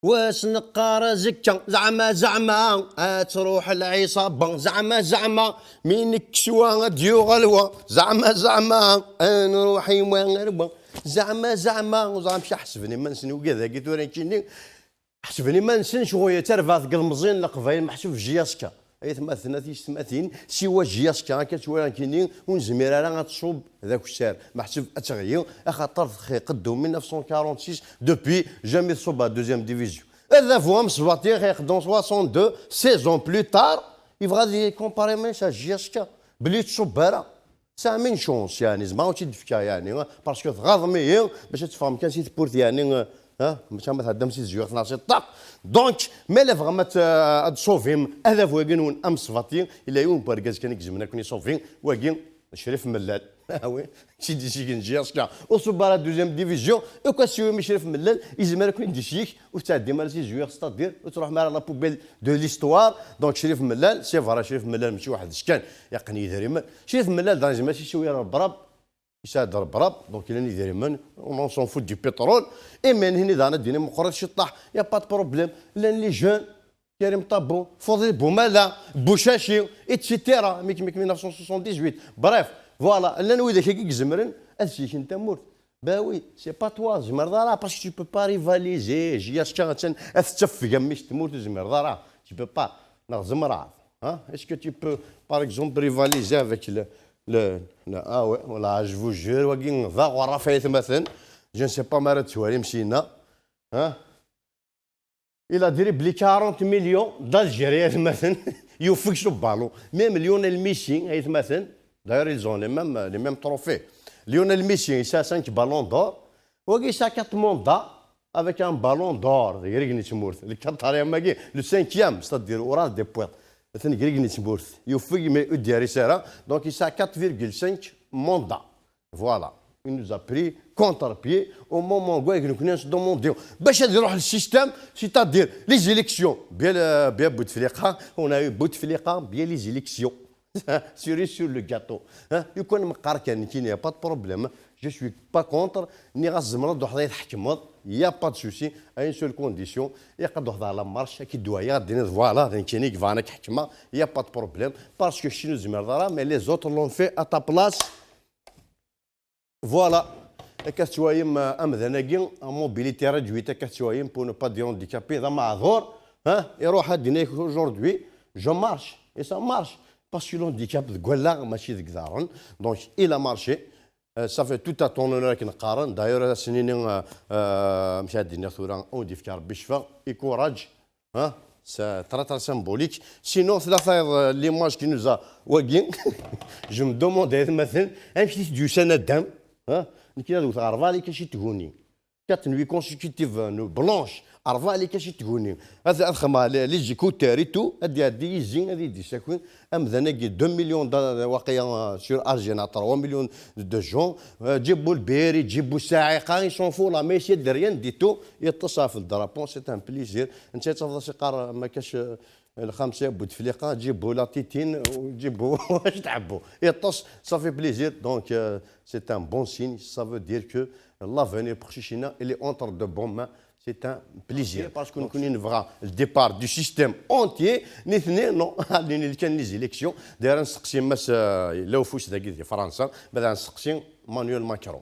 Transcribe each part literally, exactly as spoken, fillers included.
Wass neqqar azekka, zeɛma, zeɛma, ad truḥ lɛiṣaba, zeɛma, zeɛma, mi nekkes wa ad d-yuɣal wa, zeɛma, zeɛma, ad nruḥ i wa ar wa, zeɛma, zeɛma, ur ẓer amek ḥesben iman-nsen wigad-agi tura nekkini, ḥesben iman-nsen ccɣel d tarbaɛt deg ilemẓiyen n Leqbayel meḥsub J S K. Aytmaten, a tiyessetmatin, siwa J S K akka ttwaliɣ nekkini, ur nezmir ara ad tṣub d akessar. Meḥsub ad teɣli, axaṭer txi qeddu mille neuf cent quarante-six, depuis, jamais tṣub à deuxième division. Adabu amesbaṭi, xiq dans soixante-deux, seize ans plus tard, yebɣa ad comparer Metz à J S K, belli ur tṣub ara. Tesɛam une chance, yeɛni, zemreɣ ad tt-id-fkeɣ, yeɛni, parce que tɣaḍem-iyi, bac ad teffɣem kan si tewwurt, yeɛni, ha, mačči ma tɛeddam si tezwirt neɣ si ṭṭaq. Donc, ma la tebɣam ad, ad tṣubim adabu-agi-nwen amesbaṭi, yella yiwen n wergaz kan i izemren ad ken-iṣubi, wagi, Crif Mellal. Ah oui, si d-isik n J S K. Ur tṣub ara deuxième division, akk ad tessiwim i Crif Mellal, izmer ad ken-id-isik, ur tettɛeddim ara si tezwirt, c'est-à-dire, ur truḥem ara la poubelle de l'histoire. Donc, Crif Mellal, c'est vrai, Crif Mellal mačči weḥd-s kan, yeqqen idrimen. Crif Mellal, dan, yezmer ad s-yessiwi rebrab, yesɛa-d rebrab, donc llan idrimen, on s'en fout du pétrole. Et même hini daɣen ad d-inim meqqrit ciṭṭaḥ, y a pas de problème. Llan les jeunes, Karim Tabou, Fodil Boumala, Bouchachi, et cetera. Mik, mik, mille neuf cent soixante-dix-huit. Bref, voilà, llan widak-agi i izemren ad sliken tamurt. Ben oui, c'est pas toi, tzemreḍ ara, parce que tu peux pas rivaliser. J S K, attan, ad tettafeg am mmi-s tmurt, ur tzemreḍ ara. Tu peux pas. Neɣ tzemreḍ. Hein? Est-ce que tu peux, par exemple, rivaliser avec le, le, le, ah ouais, voilà, je vous jure, wagi, d aɣerraf ay atmaten. Je ne sais pas ma ara tettwalim sina. Hein? Il a dribblé quarante millions d'Algériens, atmaten. Yufeg s uballon. Même Lionel Messi, ay atmaten. D'ailleurs, ils ont les mêmes, les mêmes trophées. Lionel Messi, il a cinq ballons d'or. Wagi, il a quatre mandats avec un ballon d'or. Deg Grigni Tmurt. Le quatrième, le cinquième, c'est-à-dire, au ras des poètes. Atan deg Grigni Tmurt. Yufeg, mais ur d-yerri ara. Donc, il a quatre virgule cinq mandats. Voilà. Il nous a pris contre-pied au moment où nous nous demandons. Bac ad iruḥ le système, c'est-à-dire les élections. Bien, euh, bien Bouteflika, on a eu Bouteflika, bien les élections. Cerise sur le gâteau. Hein? Yukan meqqar kan, il n'y a pas de problème. Je suis pas contre. Ni ɣas zemreḍ d uḥḍi tḥekmeḍ. Il n'y a pas de souci. À une seule condition. Et quand on a la marche, qui doit y avoir, voilà, donc il y a pas de problème. Parce que chez nous, mais les autres l'ont fait à ta place. Voilà. Akka tettwalim, euh, amdan-agi, en mobilité réduite, akka tettwalim, pour ne pas dire handicapé, d ameɛdur, hein, iruḥ ad d-ini aujourd'hui, je marche, et ça marche, parce que l'handicap deg wallaɣ, mačči deg iḍarren, donc il a marché, euh, ça fait tout à ton honneur akken qqaren, d'ailleurs, ad as-nini, euh, euh, amek ad d-iniɣ tura, ad wen-d-yefk Rebbi ccfa, et courage, Hein? C'est très, très symbolique. Sinon, tella tayeḍ, euh, l'image qui nous a wagi. Je me demande, ay atmaten, amek i t-id-yusa naddam? Hein? Nekk ad wteɣ rebɛa likac i tguni. Quatre nuits consécutives, euh, blanches, rebɛa likac i tguni. Ad, ad xedmeɣ les, les écouteurs et tout, ad d-iɛeddi yizi, ad yi-d-isaki. Amdan-agi, deux millions de, de, waqila, euh, sur Alger, neɣ trois millions de gens. Euh, ǧibu lbiri, ǧibu saɛiqa, ils s'en foutent, la Messi, de rien du tout. Yeṭṭes ɣef le drapeau, c'est un plaisir. Netta yettafeḍ as-iqqar, euh, ma kac, euh, lxamsa Bouteflika, ǧibu la titine, ǧibu, acu tḥebbu. Yeṭṭes, ça fait plaisir. Donc, euh, c'est un bon signe. Ça veut dire que l'avenir pour Chichina, il est entre de bonnes mains. C'est un plaisir. Parce que nous, on voit le départ du système entier. Nitni, non, il y a les élections. D'ailleurs, نسقسي مس، euh, لو فوس داكي في فرنسا، بعد نسقسي Emmanuel Macron.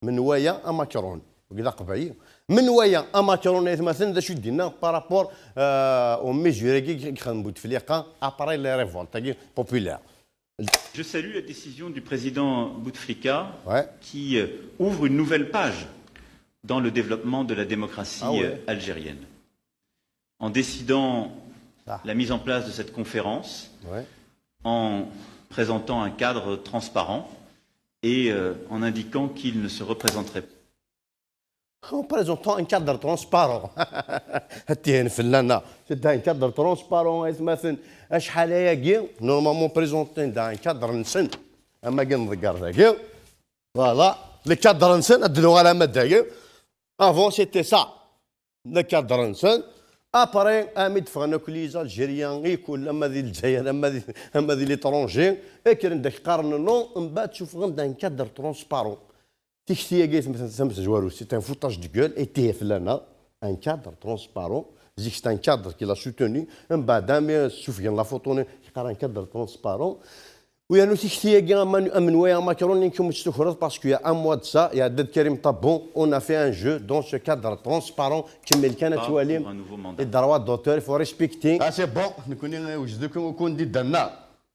من ويا أ ماكرون، وكذا قبعي. من ويا أ ماكرون، يا ثماثن، ذا شو دينا par rapport, euh, aux mesures كي، كي خدم بوتفليقة après les révoltes populaires. Je salue la décision du président Bouteflika, ouais, qui, euh, ouvre une nouvelle page dans le développement de la démocratie, ah ouais, euh, algérienne. En décidant, ah, la mise en place de cette conférence, ouais, en présentant un cadre transparent et, euh, en indiquant qu'il ne se représenterait En présentant un cadre transparent. Tiens, fell-aneɣ. C'est un cadre transparent, ay atmaten. Acḥal ayagi, normalement présenté dans un cadre-nsen. Am akken nḍegger dagi. Voilà. Le cadre-nsen, ad d-nuɣal ama d dagi. Avant, c'était ça. Le cadre-nsen. Après, armi d-ffɣen akk les Algériens, i kul, ama di Lezzayer, ama di, ama di l'étranger, kkren-d ak qqaren non, mbeɛd suffɣen-d un cadre transparent. Tikti-agi tam-, tamezwarut, c'est un foutage de gueule, et tihi fell-aneɣ. Un cadre transparent, zik c'est un cadre qu'il a soutenu, mbeɛd ami sufgen la photo-nni, yeqqar un cadre transparent. U yernu tikti-agi am, am n waya Macron, nekk umi tt-tukreḍ, parce qu'il y a un mois de ça, il y a Karim Tabon, on a fait un jeu dans ce cadre transparent, kemmel kan ad twalim, les droits d'auteur, il faut respecter. Ah, c'est bon, nekni wejdekum u candidat-nneɣ.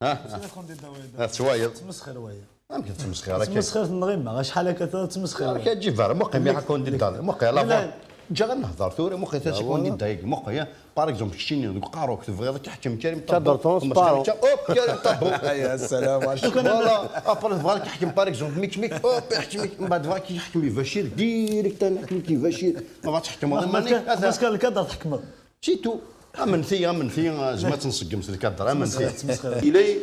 Ah, ah. Mačči d akandidat waya. Ah, tettwayeḍ. Ttmesxir waya. Amek tettmesxir akka? Ttmesxir n ɣima, acḥal akka tura ttmesxir waya. Akka ǧib ara, muqim, ya akandidat. Muqim, la. Ǧǧiɣ ad nehder tura, muqim, tasi akandidat-agi, muqim, ya. Par exemple, keččini deg uqerru-k tebɣiḍ ad k-iḥkem Karim Tabou. Cadre transparent. Hop, Karim Tabou. Ya salam. Voilà, après tebɣa ad k-iḥkem, par exemple, Mikmik, hop, iḥkem-ik. Mbeɛd tebɣa ad k-iḥkem Bacir, direct ad iḥkem-ik Bacir. Ma tebɣa ad tḥekmeḍ iman-ik, ata. Parce que lkadr tḥekmeḍ. C'est tout. Amenet-iyi, amenet-iyi, zma ad tt-nṣeggem s lkadr, amenet-iyi. Il est,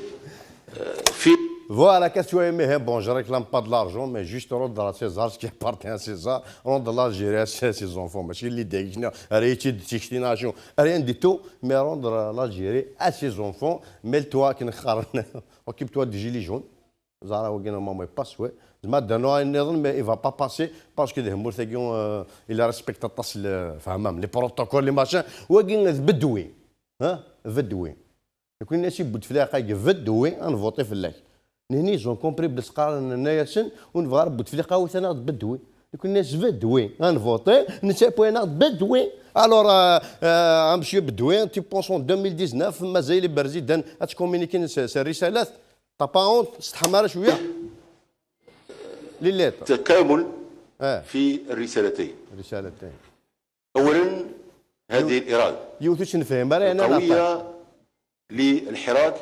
euh, fi- Voilà, qu'est-ce que tu as aimé, hein? Bon, je réclame pas de l'argent, mais juste rendre à César ce qui appartient à César, rendre l'Algérie à ses, ses enfants. Mačči l'idée, je n'ai rien de destination, rien du tout, mais rendre l'Algérie à ses enfants. Mêle-toi, occupe-toi des gilets jaunes. Zara wagi normalement il passe, ouais. Zma dano ayen nniḍen, mais il va pas passer parce que d hmurt-agi, euh, il respecte aṭas le, fahmam, les protocoles, les machins. Wagi d bedwi. Hein? Bedwi. Nekni as i Bouteflika bedwi, ad nvuṭi fell-ak. Nehni ils ont compris belli s-qqaren nna-yasen ur nebɣi ara Bouteflika awit-aneɣ-d bedwi. Nekni as bedwi, ad nvuṭi, netta yewwi-aneɣ-d bedwi. Alors, euh, euh, monsieur Bedoui, tu penses en deux mille dix-neuf, mazal iberzidan ad tcommuniquin s, s risalat? T'as pas honte? Setḥam ara cwiya? Lillet. تكامل في الرسالتين. رسالتين. أولا، هذه الإرادة yiwet ur tt-nefhim ara, القوية للحراك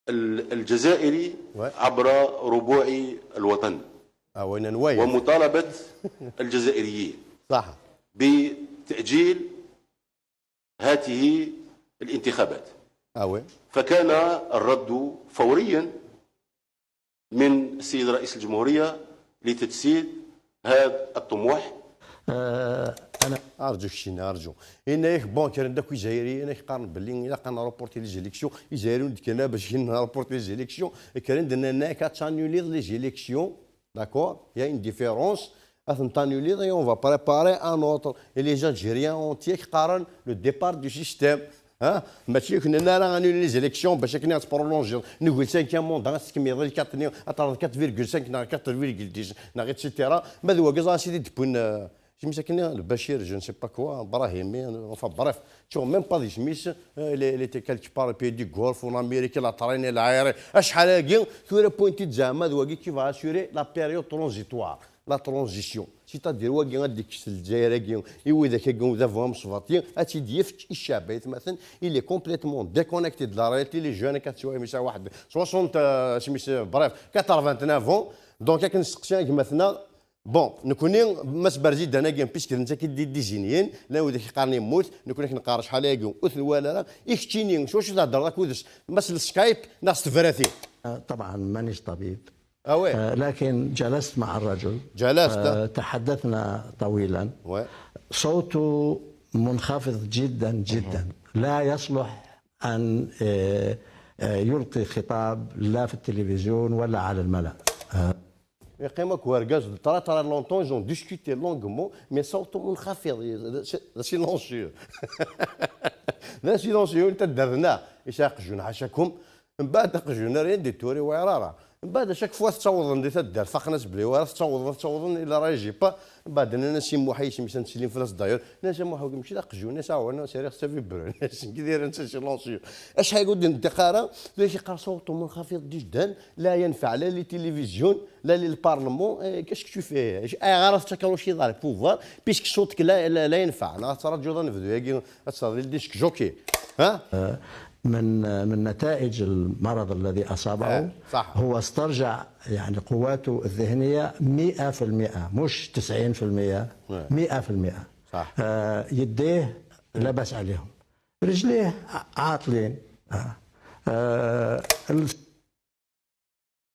ال-، الجزائري عبر ربوع الوطن. ومطالبة الجزائريين بتأجيل هاته الانتخابات. فكان الرد فوريا من السيد رئيس الجمهورية لتجسيد هذا الطموح. أنا أرجو شينا، أرجو. إن ياك، bon, كرن داك الجزائريين ياك قارن باللي إلا كان reporter les élections، الجزائريين كنا باش كنا reporter les élections، كرن دنا هناك تانيوليض les élections. D'accord? Il y a une différence. Attends, on va préparer un autre. Et les Algériens entiers qui parlent le départ du système. Hein? Mačči kunna ara annuler les élections باش akken ad prolonger. Nugel cinq mandat, ad tekmiḍ lkat-nni, ad terreḍ quatre virgule cinq neɣ quatre virgule dix neɣ et cetera. Ma d wagi ẓan sidi d-wwin, euh, isem-is akken, Lbacir, je ne sais pas quoi, Brahimi, enfin bref, ttuɣ même pas d isem-is, euh, il est, il était quelque part pays du Golfe, en Amérique, il a traîné l'aéré. Acḥal-agi, tura point-id zeɛma d wagi qui va assurer la période transitoire. La transition. C'est-à-dire, wagi ad d-ikkes Lezzayer-agi, i widak-agi, d abu amesbaṭi, ad tt-id-yefk i ccɛeb, aytmaten, il est complètement déconnecté de la réalité, les jeunes, akka tettwayem, yesɛa waḥed soixante, euh, isem-is, euh, bref, quatre-vingt-neuf ans. Donc, akken nesteqsi a gma-tneɣ, bon, nekni, Mass Berzidan-agi, puisque d netta i d-, désigné, llan widak yeqqaren yemmut, nekni akken neqqar acḥal-agi, ur t-nwala ara, i keččini, s wacu theddreḍ akked-s, ma s Skype, neɣ s tebratin? آه، طبعا مانيش طبيب. آه، لكن جلست مع الرجل. جلست. آه، تحدثنا طويلا. صوته منخفض جدا جدا. لا يصلح أن، آه، آه، يلقي خطاب لا في التلفزيون ولا على الملأ. آه. Yeqqim akk urgaz d très très longtemps, ils ont discuté longuement, mais صوته منخفض, silencieux. D silencieux, netta d-, d-, yesɛa aqjun, ḥacakum. Mbeɛd aqjun-a rien du tout, ur iwɛir ara. Mbeɛd, à chaque fois tettawḍen di taddart, faqen-as belli ur ara tettawḍeḍ, ad tettawḍen ila régie pas. Mbeɛd nnan-as i Muḥ, isem-is ad nsellem fell-as d'ailleurs. Nnan-as a Muḥ, wagi mačči d aqjun, nnan-as awa, nnan-as rriɣ-as tavibreur, nnan-as nekk d-, nnan-as silencieux. Acḥal ur d-neṭṭiq ara, tura yeqqar صوته منخفض جدا, لا ينفع لا للتلفزيون لا للبرلمان. Eh, qu'est-ce que tu fais? Ayɣer ara tettakeḍ uciḍ ar pouvoir, puisque صوتك لا, لا, لا ينفع. Neɣ ad traǧuḍ ad nebdu yagi, ad teẓreḍ les disques jockeys. Ha? من، من نتائج المرض الذي أصابه، آه، صح. هو استرجع يعني قواته الذهنية مئة في المئة، مش تسعين في المئة، آه. مئة في المئة. صح. آه، يديه لبس عليهم، رجليه عاطلين. آه. آه، ال-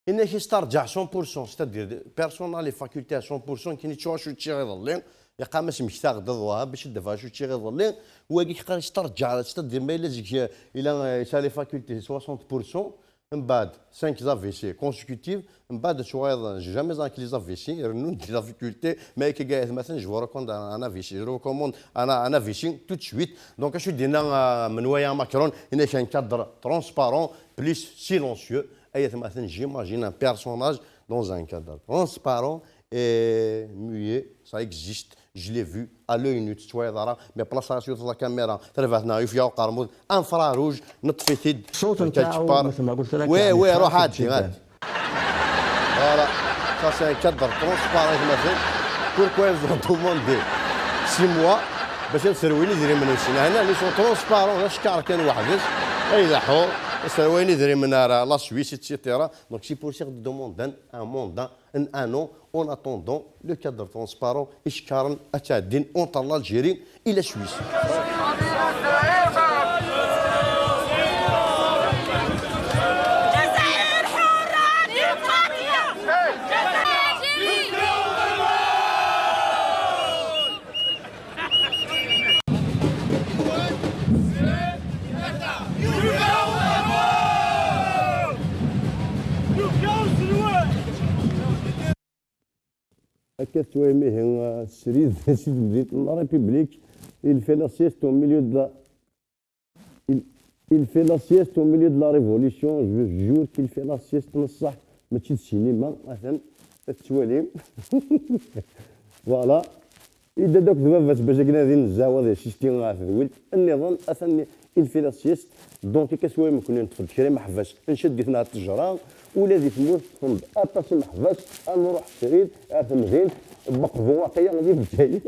إنك يسترجع cent pour cent، c'est-à-dire personne n'a les facultés à cent pour cent, كاين شو شو تشي غير ظلين. يقام اسمك تاخذ الظهر باش تدفع شو تشي غير ظلين. ويقول لك قال يسترجع، c'est-à-dire ما إلا زيك إلا يسالي faculté soixante pour cent. mbeɛd cinq A V C consécutifs, mbeɛd ad tuɣaleḍ jamais avec les A V C, rennun-d les difficultés, mais akka, ay atmaten, je vous recommande un, un A V C, je vous recommande un, un A V C tout de suite. Donc, acu d-yenna, euh, menwaya Macron, yenna-k un cadre transparent, plus silencieux. Ay atmaten, j'imagine un personnage dans un cadre transparent et muet, ça existe. Je l'ai vu à l'œil nu, tettwaliḍ ara, mais place ara s-yewteḍ la caméra, tarbaɛt-nneɣ yufeg-aɣ uqermud, infrarouge, neṭṭef-it-id, ṣṣut netta ntaɛu, kečč par-, metma qulta lak, oui, oui, ruḥ, aɛdi, aɛdi. Voilà, ça c'est un cadre transparent, atmaten. Pourquoi ils ont demandé six mois bac ad sserwin idrimen-nsen? Hna, ils sont transparents, d acekkaṛ kan weḥd-s, ay d aḥur, sserwayen idrimen ar la Suisse, et cetera. Donc, c'est pour ça que demandent un mandat en un an, en attendant le cadre transparent, icekkaren ad ttɛeddin entre l'Algérie et la Suisse. Akka tettwalim ihi, euh, srid si temdint n la République, il fait la sieste au milieu de la, il, il fait la sieste au milieu de la révolution, je vous jure qu'il fait la sieste n ṣṣeḥ, mačči d cinéma, atan, ad tettwalim. Voilà. Yedda-d akked baba-s bac akken ad inzeh ad assisti ɣer tedwilt nniḍen, atan il fait la sieste. Donc, akka s wayen nekkni neṭṭef-d kra imeḥbas, ncedd-iten ɣer ttejra, ula di tmurt ṭṭfen-d aṭas imeḥbas, ad nruḥ srid ɣer temdint n Beqbu, aql-aɣ di Bgayet.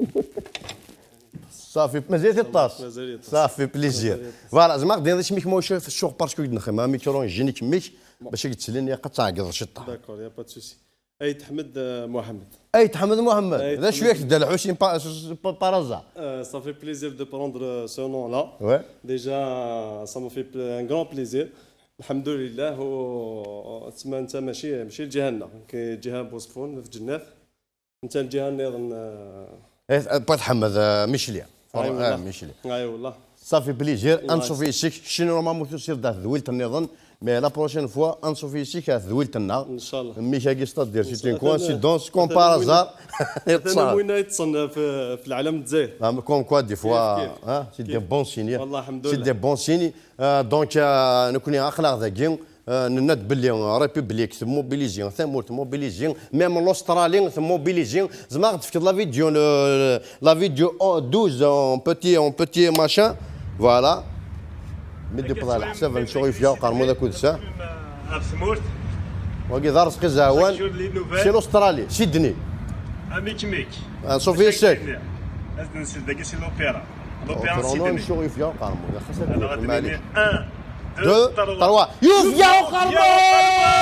Safi, mazal-it aṭas. Mazal-it aṭas. Safi, plaisir. Mazal-it aṭas. Voilà, zemreɣ d-iniɣ isem-ik ma ulac acuɣer parce que d-nexdem, un micro, yejjini kemmik, bac ad k-d-slin, ilaq ad tɛegged ciṭṭaḥ. D'accord, y a pas de souci. Ayt Ḥmed, euh, Mohamed. Ayt Ḥmed Mohamed. Ayt d acu Ḥmed. Yak-d Lḥusin pa-, pa-, par hasard? Euh, ça fait plaisir de prendre, euh, ce nom-là. Ouais. Déjà, ça me fait pl-, un grand plaisir. Alhamdulillah, u tma nta mačči, mačči lǧiha-nneɣ, كاين جهة بوسفون في جنات. Nta lǧiha nniḍen, euh, Eh, Pwa Tḥemmed, euh, Michli. Ay, ah, wallah. Michli. Ay, wallah. Ça fait plaisir. Nice. Anṣuf yes-k. Kečč normalement tusiḍ-d ɣer tedwilt nniḍen, mais la prochaine fois, anṣuf yes-k ɣer tedwilt-nneɣ. Inchallah. Mmi-k-agi, c'est-à-dire, c'est une coïncidence, comme par hasard. Atan am winna yeṭṭsen fi, fi lɛalam n Lezzayer. Ah, mais comme quoi, des fois, hein, c'est des bons signes. Wallah, alhamdulillah. C'est des bons signes. Euh, donc, euh, nekkni aql-aɣ dagi. Euh, nenna-d belli, euh, République temmobilisi, tamurt temmobilisi, même l'Australie temmobilisi. Zemreɣ ad d-tefkeḍ la vidéo, le, la vidéo en douze, en petit, en petit machin. Voilà. Mi d-yewweḍ ɣer leḥsab, ancu i yefka uqermud akked sa? Wagi d Arezqi Zehwan. C'est l'Australie, Sydney. Amik mik. Anṣuf yes-k. Ad nsel dagi si l'opéra. L'opéra Sydney. Ancu i yefka uqermud? Xas ad d-nini un, deux, trois. Yufeg-aɣ uqermud!